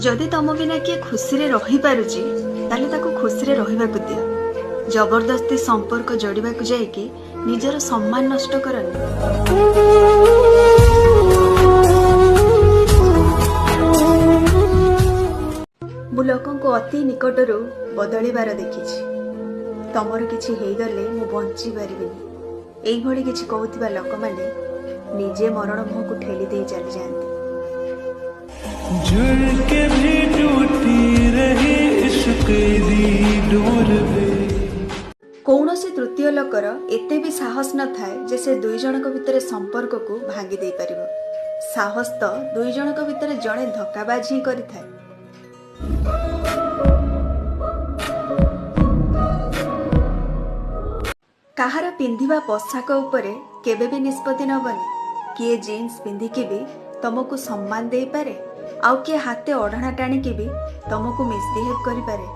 ଯଦି ତମ ବିନା କିଏ ଖୁସିରେ ରହିପାରୁଛି, ତାହେଲେ ତାକୁ ଖୁସିରେ ରହିବାକୁ ଦିଅ। ଜବରଦସ୍ତି ସମ୍ପର୍କ ଯୋଡ଼ିବାକୁ ଯାଇକି ନିଜର ସମ୍ମାନ ନଷ୍ଟ କରନି। ମୁଁ ଲୋକଙ୍କୁ ଅତି ନିକଟରୁ ବଦଳିବାର ଦେଖିଛି। ତମର କିଛି ହେଇଗଲେ ମୁଁ ବଞ୍ଚି ପାରିବିନି, ଏଇଭଳି କିଛି କହୁଥିବା ଲୋକମାନେ ନିଜେ ମରଣ ମୁହଁକୁ ଠେଲି ଦେଇ ଚାଲିଯାଆନ୍ତି। झुर के भी टूटी रही इश्क दी डोर वे। କୌଣସି ତୃତୀୟ ଲୋକର ଏତେ ବି ସାହସ ନଥାଏ ଯେ ସେ ଦୁଇ ଜଣଙ୍କ ଭିତରେ ସମ୍ପର୍କକୁ ଭାଙ୍ଗି ଦେଇପାରିବ। ସାହସ ତ ଦୁଇ ଜଣଙ୍କ ଭିତରେ ଜଣେ ଧକ୍କାବାଜ ହିଁ କରିଥାଏ। କାହାର ପିନ୍ଧିବା ପୋଷାକ ଉପରେ କେବେ ବି ନିଷ୍ପତ୍ତି ନବନି। କିଏ ଜିନ୍ସ ପିନ୍ଧିକି ବି ତମକୁ ସମ୍ମାନ ଦେଇପାରେ, ଆଉ କିଏ ହାତେ ଓଢ଼ଣା ଟାଣିକି ବି ତମକୁ ମିସବିହେଭ୍ କରିପାରେ।